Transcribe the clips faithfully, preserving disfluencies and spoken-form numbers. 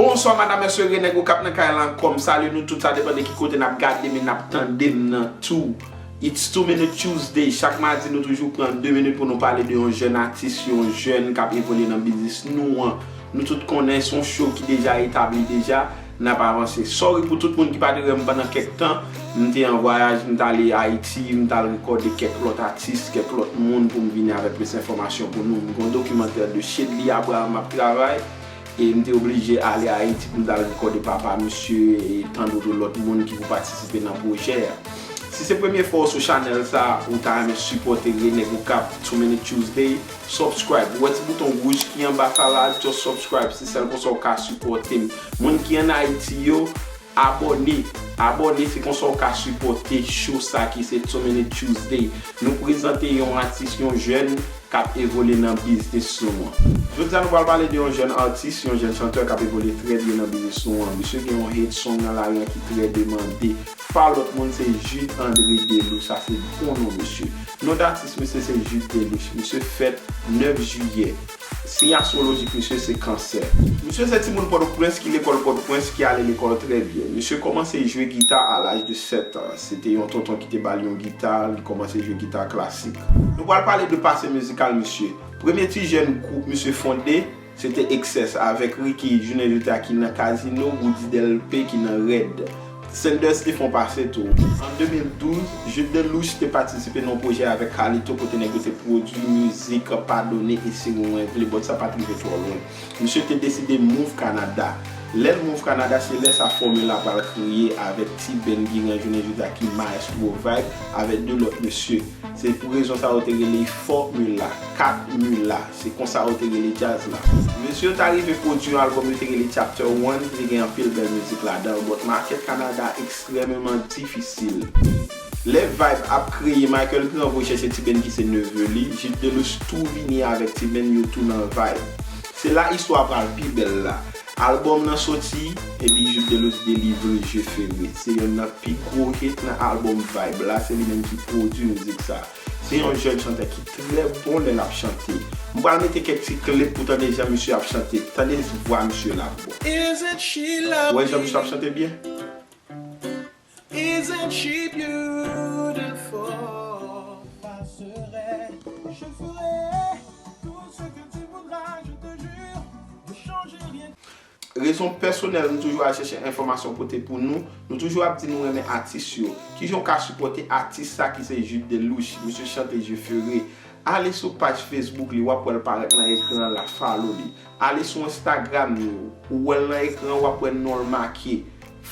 Bonswa madam, mesye, Rene Gokap nan kay la ankò. M salye nou tout, sa depann de ki kote n ap gade m e n ap tande m nan tou. It's Two Minute Tuesday. Chak madi, nou toujou pran de minit pou nou pale de yon jèn atis, yon jèn k ap evolye nan biznis nou an. Nou tout konnen se yon show ki deja etabli deja, n ap avanse. Sorry pou tout moun ki pa te wè m pandan kèk tan. M te an vwayaj, m t ale Ayiti, m t al rekòde kèk lòt atis, kèk lòt moun pou m vini avèk plis enfòmasyon pou nou. M gen yon dokimantè de Shedly Abraham m ap travay. E m te oblije ale Ayiti pou m t al rekòde papa misye e tann oto lòt moun ki pou patisipe nan pwojè a. Si se premye fwa w sou chanèl sa a, ou ta renmen sipòte Rene Gokap Two Minute Tuesday, subscribe. Ou wè ti bouton wouj ki anba sa la, just subscribe. Se sèl konsa w ka sipòte m. Moun ki ann Ayiti yo, abòne. Abòne, se konsa w ka sipòte show sa ki se Two Minute Tuesday. Nou prezante yon atis, yon jèn k ap evolye nan biznis nou an. Jodi a, nou pral pale de yon jèn atis, yon jèn chantè k ap evolye trè byen nan biznis nou an. Misye gen yon hit song nan lari an ki trè demande pa lòt moun, se Jude André Delouche. Sa se bon non misye. Non d atis misye se Jude Delouche. Misye fèt nèf jiyè. Siy astwolojik misye se kansè. Misye se timoun Pòtoprens ki lekòl Pòtoprens ki ale lekòl trè byen. Misye kòmanse jwe gita a laj de sèt an. Se te yon tonton ki te ba l yon gita, li kòmanse jwe gita klasik. Nou pral pale de pase mizikal misye. Premye ti jèn gwoup misye fonde, se te Excess avèk Ricky, jounen jodi a ki nan Casino, Roody Delpé ki nan Rèd. Sanders te fè yon pase tou. An de mil douz, Jude Delouche te patisipe nan yon pwojè avèk Carlito kote nèg yo te pwodui mizik Padone e Sere Mwen Vle, but sa pa t rive twò lwen. Misye te deside move Kanada. Lè l move Kanada, se lè sa fòmil la pral kreye avèk T-Ben ki gen jounen jodi a ki Maestro Vibe avèk de lòt mesye. Se pou rezon sa yo te rele Fòmil la, Kat Mula. Se konsa yo te rele djaz la. Mesye yo ta rive pwodui yon albòm yo te rele Chapter One, ki te gen anpil bèl mizik ladan l, but makèt Kanada ekstrèmeman difisil. Lè Vibe ap kreye, Michael Grand voye chèche T-Ben ki se neve li, Jude Delouche tou vini avèk T-Ben, yo tou nan Vibe. Se la istwa pral pi bèl la. Albòm nan soti, epi Jude Delouche delivre Je Ferai. Se yonn nan pi gwo hit nan albòm Vibe la, se li menm ki pwodui mizik sa. Se yon jèn chantè ki trè bon lè l ap chante. M pral mete kèk ti klip pou tande jan misye ap chante. Tande vwa misye la bon. Ou wè jan misye ap chante byen? Isn't she beautiful? Passerai, je ferai tout ce que tu voudras, je te jure, ne change rien. Rezon pèsonèl, nou toujou al chèche enfòmasyon pote pou nou. Nou toujou ap di nou renmen atis yo. Kijan w ka sipòte atis sa ki se Jude Delouche? Misye chante Je Ferai. Ale sou paj Facebook li, w ap wè l parèt nan ekran an la, follow li. Ale sou Instagram li, ou wè l nan ekran, w ap wè non l make.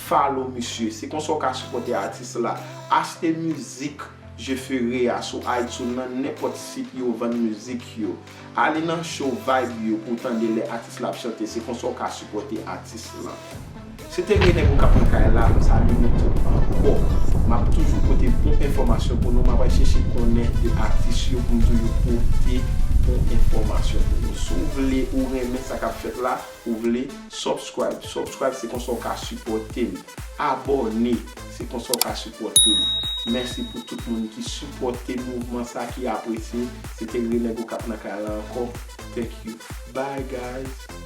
Follow misye. Se konsa w ka sipòte atis la. Achte mizik Je Ferai a sou iTunes nan nenpòt sit yo vann mizik yo. Ale nan show Vibe yo pou w tande lè atis la ap chante. Se konsa w ka sipòte atis lan. Se te Rene Gokap nan kay la, m salye nou tout ankò. M ap toujou pote bon enfòmasyon pou nou, m ap al chèche konnen de atis yo pou m toujou pote bon enfòmasyon pou nou. Si w vle, ou renmen sa k ap fèt la, ou vle, subscribe. Subscribe, se konsa w ka sipòte m. Abòne, se konsa w ka sipòte m. Mèsi pou tout moun ki sipòte mouvman sa, ki apresye. Se te Rene Gokap nan kay la ankò. Thank you. Bye, guys.